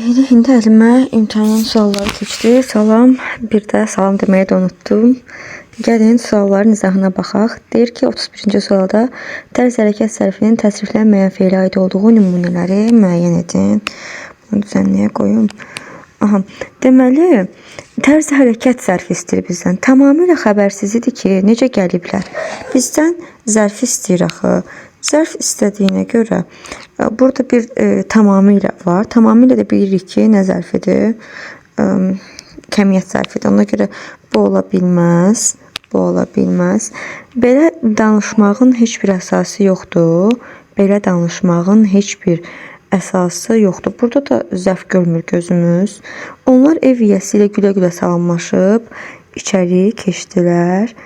Deməli, indi əlimə imtahan sualları keçdi. Salam, bir də salam deməyi də unutdum. Gəlin sualların izahına baxaq. Deyir ki, 31-ci sualda tərz hərəkət sərfinin təsriflənməyən fe'lə aid olduğu nümunələri müəyyən edin. Bunu düzənliyə qoyum. Aha. Deməli, tərz hərəkət zərfi istəyir bizdən. Tamamilə xəbərsiz idi ki, necə gəliblər. Bizdən zərfi istəyir axı. Zərf istədiyinə görə burada bir tamamilə var. Tamamilə də bilirik ki, nə zərfidir? Kəmiyyət zərfidir. Ona görə bu ola bilməz. Bu ola bilməz. Belə danışmağın heç bir əsası yoxdur. Belə danışmağın heç bir əsası yoxdur. Burada da zərf görmür gözümüz. Onlar ev yiyəsi ilə gülə-gülə salamlaşıb içəri keçdilər.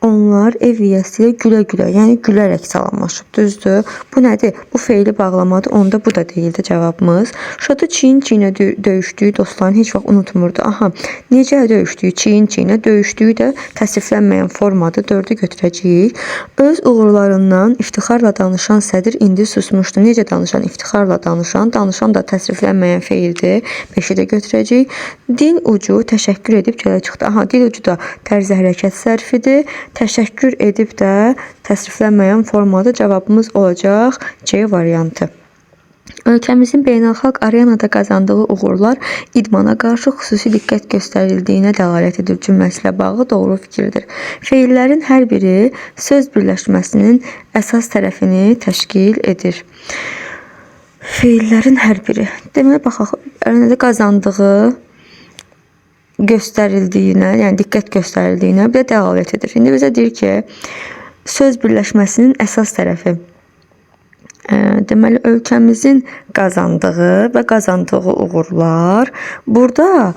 Onlar ev yiyəsi ilə gülə-gülə, yəni gülərək salamlaşıb, düzdür? Bu nədir? Bu feili bağlamadır. Onda bu da deyildi cavabımız. Şadı çiyin-çiyinə döyüşdüyü dostlarını heç vaxt unutmurdu. Aha, necə döyüşdüyü, çiyin-çiyinə döyüşdüyü də təsriflənməyən formadır. 4-ü götürəcəyik. Öz uğurlarından iftixarla danışan sədir indi susmuşdu. Necə danışan? İftixarla danışan. Danışan da təsriflənməyən feildir. 5-i də götürəcəyik. Dil ucu təşəkkür edib çölə çıxdı. Aha, dil ucu da tərz hərəkət sərfidir. Təşəkkür edib də təsriflənməyən formada cavabımız olacaq C variantı. Ölkəmizin beynəlxalq arenada qazandığı uğurlar idmana qarşı xüsusi diqqət göstərildiyinə dəlalət edir cümləsi ilə bağlı doğru fikirdir. Feillərin hər biri söz birləşməsinin əsas tərəfini təşkil edir. Feillərin hər biri. Deməli, baxaq, arenada qazandığı göstərildiyinə, yəni diqqət göstərildiyinə bir də dəlalət edir. İndi bizə deyir ki, söz birləşməsinin əsas tərəfi. Deməli, ölkəmizin qazandığı və qazandığı uğurlar. Burada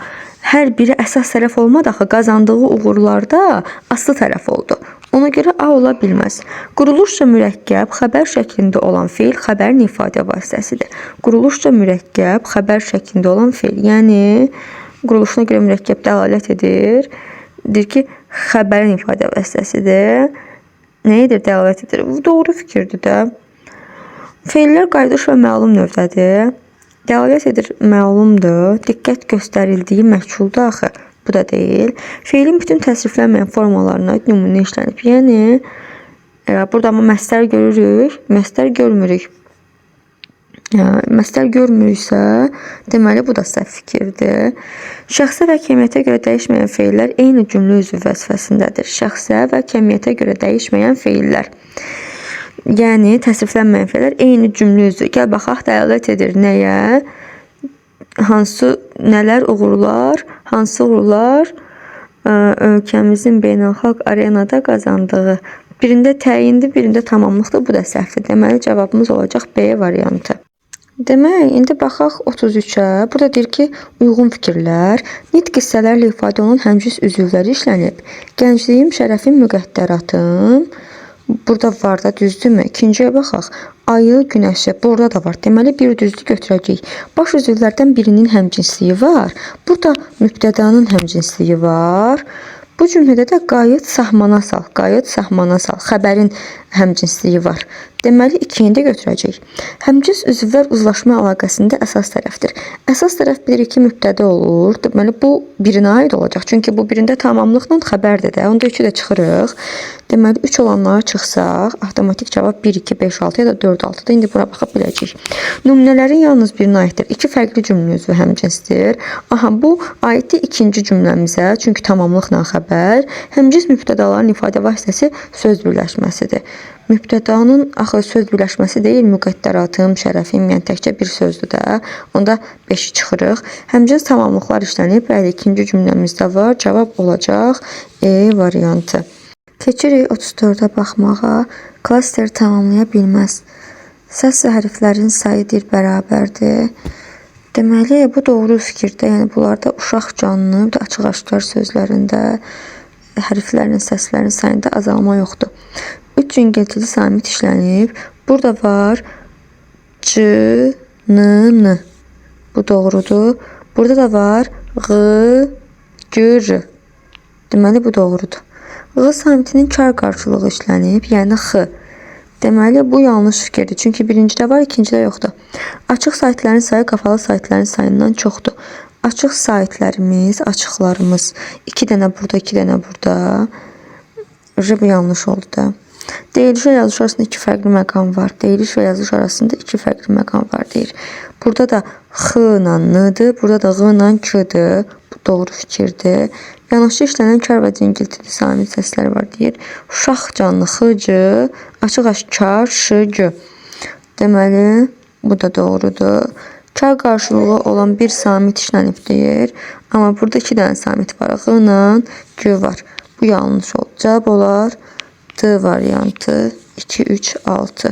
hər biri əsas tərəf olmadı axı, qazandığı uğurlarda aslı tərəf oldu. Ona görə A ola bilməz. Quruluşca mürəkkəb xəbər şəklində olan feil xəbərin ifadə vasitəsidir. Quruluşca mürəkkəb xəbər şəklində olan feil, yəni quruluşuna görə mürəkkəb dəlalət edir. Deyir ki, xəbərin ifadə vasitəsidir. Nə edir? Dəlalət edir. Bu doğru fikirdir də. Feillər qayıdış və məlum növdədir. Dəlalət edir, məlumdur. Diqqət göstərildiyi məchuldur axı. Bu da deyil. Feilin bütün təsriflənməyən formalarına aid nümunə işlənib. Yəni, burada amma məstər görürük, məstər görmürük. Məstər görmürüksə, deməli bu da səhv fikirdir. Şəxsə və kəmiyyətə görə dəyişməyən feillər eyni cümlə üzvü vəzifəsindədir. Şəxsə və kəmiyyətə görə dəyişməyən feillər. Yəni, təsriflənməyən feillər eyni cümlə üzvü. Gəl baxaq, dəlalət edir nəyə? Hansı, nələr uğurlar, hansı uğurlar ölkəmizin beynəlxalq arenada qazandığı. Birində təyindir, birində tamamlıqdır. Bu da səhvdir. Deməli, cavabımız olacaq B variantı. Demək, indi baxaq 33-ə. Burada deyir ki, uyğun fikirlər, nitq hissələrlə ifadə olunan həmcins üzvləri işlənib. Gəncliyim, şərəfim, müqəddəratım. Burada var da, düzdürmü? İkinciyə baxaq. Ayı, günəşi. Burada da var. Deməli, bir düzlü götürəcəyik. Baş üzvlərdən birinin həmcinsliyi var. Burada mübtədanın həmcinsliyi var. Bu cümlədə də qayıt sahmana sal, qayıt sahmana sal. Xəbərin həmcinsliyi var. Deməli, 2-ni də götürəcəyik. Həmcins üzvlər uzlaşma əlaqəsində əsas tərəfdir. Əsas tərəf bilirik ki, mübtədə olur. Deməli, bu birinə aid olacaq. Çünki bu birində tamamlıqla xəbərdir də. Onda 3-ü də çıxırıq. Deməli, 3 olanlara çıxsaq, avtomatik cavab 1, 2, 5, 6 ya da 4, 6-da. İndi bura baxıb biləcəyik. Nümunələrin yalnız birinə aiddir. 2 fərqli cümlə üzvü həmcinsdir. Aha, bu aiddir ikinci cümləmizə. Çünki tamamlıqla xəbər. Həmcins mübtədaların ifadə vasitəsi söz birləşməsidir. Mübtədanın axı söz birləşməsi deyil, müqəddəratım, şərəfim, yəni təkcə bir sözdür də. Onda 5-i çıxırıq. Həmcins tamamlıqlar işlənib. Bəli, ikinci cümləmizdə var. Cavab olacaq E variantı. Keçirik 34-ə baxmağa. Klaster tamamlaya bilməz. Səs və hərflərin sayı dir bərabərdir. Deməli, bu doğru fikirdir. Yəni, bunlarda uşaq canlı, bir də açıq-aşkar sözlərində hərflərin, səslərin sayında azalma yoxdur. 3 cüngəltili samit işlənib. Burada var C, N, N. Bu doğrudur. Burada da var Q, G, R. Deməli, bu doğrudur. Q samitinin kar qarşılığı işlənib, yəni X. Deməli, bu yanlış fikirdir. Çünki birincidə var, ikincidə yoxdur. Açıq saitlərin sayı qapalı saitlərin sayından çoxdur. Açıq saitlərimiz, açıqlarımız. 2 dənə burada, 2 dənə burada. Bu yanlış oldu da. Deyiliş və yazılış arasında iki fərqli məqam var. Deyiliş və yazılış arasında iki fərqli məqam var deyir. Burada da x ilə n-dır, burada da ğ ilə k-dır. Bu doğru fikirdir. Yanaşı işlənən kar və cingiltili samit səslər var deyir. Uşaq canlı x, c, açıq aşkar ş, g. Deməli, bu da doğrudur. Kar qarşılığı olan bir samit işlənib deyir. Amma burada 2 dənə samit var. Ğ ilə g var. Bu yanlış oldu. Cavab olar D variantı 2, 3, 6.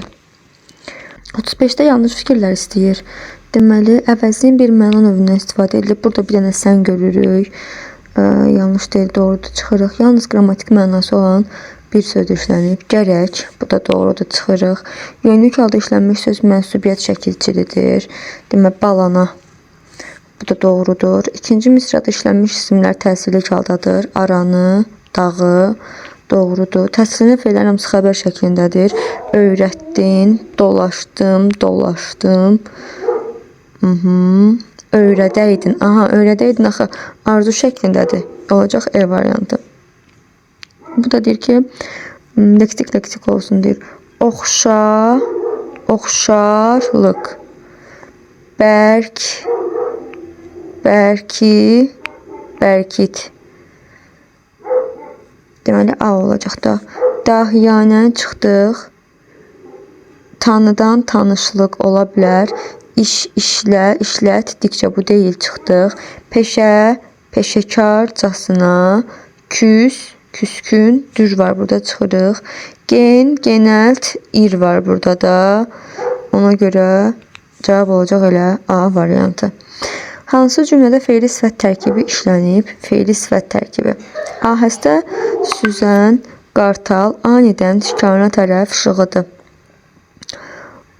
35-də yanlış fikirlər istəyir. Deməli, əvəzin bir məna növündən istifadə edilib. Burada bir dənə sən görürük. Yanlış deyil, doğrudur, çıxırıq. Yalnız qrammatik mənası olan bir söz işlənib. Gərək, bu da doğrudur, çıxırıq. Yönlük halda işlənmiş söz mənsubiyyət şəkilçilidir. Demək, balana. Bu da doğrudur. İkinci misrada işlənmiş isimlər təsirlik haldadır. Aranı, dağı. Doğrudur. Təsvirli fe'llər hamısı xəbər şəklindədir. Öyrətdin, dolaşdım, dolaşdım. Öyrədəydin. Aha, öyrədəydin axı arzu şəklindədir. Olacaq E variantı. Bu da deyir ki, leksik leksik olsun deyir. Oxşa, oxşarlıq. Bərk, bərki, bərkit. Deməli A olacaq da. Dahiyanə çıxdıq. Tanıdan tanışlıq ola bilər. İş, işlə, işlət dikcə bu deyil çıxdıq. Peşə, peşəkarcasına, küs, küskün, dür var burada çıxırıq. Gen, genəlt, ir var burada da. Ona görə cavab olacaq elə A variantı. Hansı cümlədə fe'li sifət tərkibi işlənib? Fe'li sifət tərkibi. Ahəstə süzən qartal anidən şikarına tərəf şığıdı.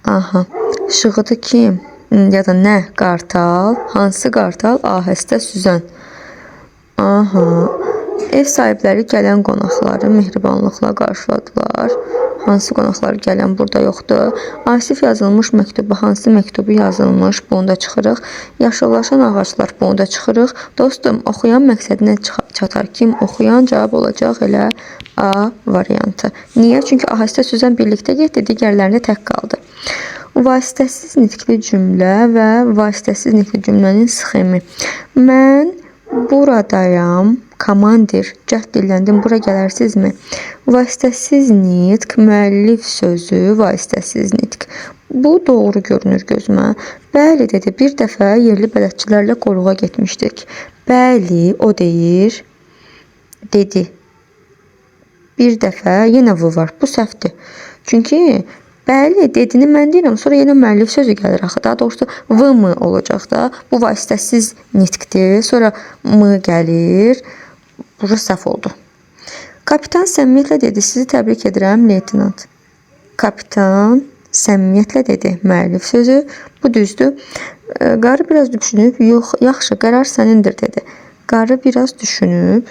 Aha, şığıdı kim? Ya da nə? Qartal. Hansı qartal? Ahəstə süzən. Aha. Ev sahibləri gələn qonaqları mehribanlıqla qarşıladılar. Hansı qonaqlar gələn burada yoxdur. Asif yazılmış məktubu, hansı məktubu yazılmış, bunu da çıxırıq. Yaşıllaşan ağaclar, bunu da çıxırıq. Dostum, oxuyan məqsədinə çatar. Kim oxuyan cavab olacaq elə A variantı. Niyə? Çünki ahəstə süzən birlikdə getdi, digərlərində tək qaldı. Vasitəsiz nitqli cümlə və vasitəsiz nitqli cümlənin sxemi. Mən buradayam, komandir, cəhd dilləndim, bura gələrsizmi? Vasitəsiz nitq, müəllif sözü, vasitəsiz nitq. Bu doğru görünür gözümə. Bəli, dedi, bir dəfə yerli bələdçilərlə qoruğa getmişdik. Bəli, o deyir, dedi. Bir dəfə yenə V var. Bu səhvdir. Çünki bəli dediyini mən deyirəm, sonra yenə müəllif sözü gəlir axı. Daha doğrusu V m olacaq da. Bu vasitəsiz nitqdir. Sonra m gəlir. Bura səhv oldu. Kapitan səmimiyyətlə dedi, sizi təbrik edirəm, leytenant. Kapitan səmimiyyətlə dedi, müəllif sözü. Bu düzdür. Qarı biraz düşünüb, yox, yaxşı, qərar sənindir dedi. Qarı biraz düşünüb.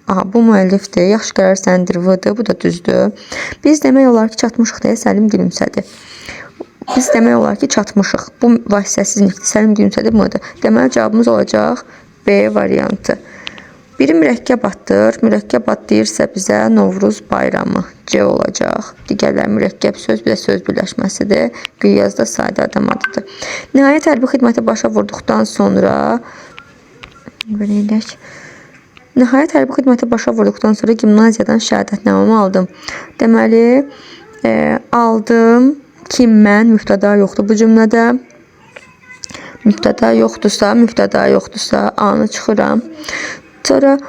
Aha, bu müəllifdir. Yaxşı qərar sənindir, V-dır. Bu da düzdür. Biz demək olar ki, çatmışıq deyə Səlim gülümsədi. Biz demək olar ki, çatmışıq. Bu vasitəsiz nitqdir. Səlim gülümsədi, M-dır. Deməli, cavabımız olacaq B variantı. Biri mürəkkəb addır. Mürəkkəb ad deyirsə bizə Novruz bayramı C olacaq. Digərləri mürəkkəb söz, bir də söz birləşməsidir. Gülyaz da sadə adam adıdır. Nəhayət hərbi xidməti başa vurduqdan sonra belə edək. Nəhayət hərbi xidməti başa vurduqdan sonra gimnaziyadan şəhadətnaməmi aldım. Deməli, aldım. Kim mən? Mübtəda yoxdur bu cümlədə. Mübtəda yoxdursa, mübtəda yoxdursa A-nı çıxıram. Sonra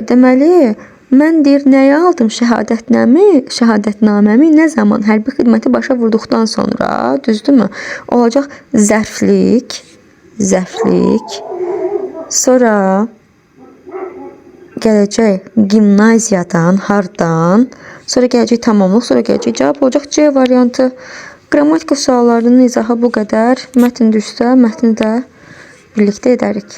deməli, mən deyir nəyi aldım? Şəhadətnaməmi nə zaman hərbi xidməti başa vurduqdan sonra, düzdürmü? Olacaq zərflik, zərflik. Sonra gələcək gimnaziyadan, hardan, sonra gələcək tamamlıq, sonra gələcək cavab olacaq C variantı. Qrammatika suallarının izahı bu qədər. Mətn düşsə, mətni də birlikdə edərik.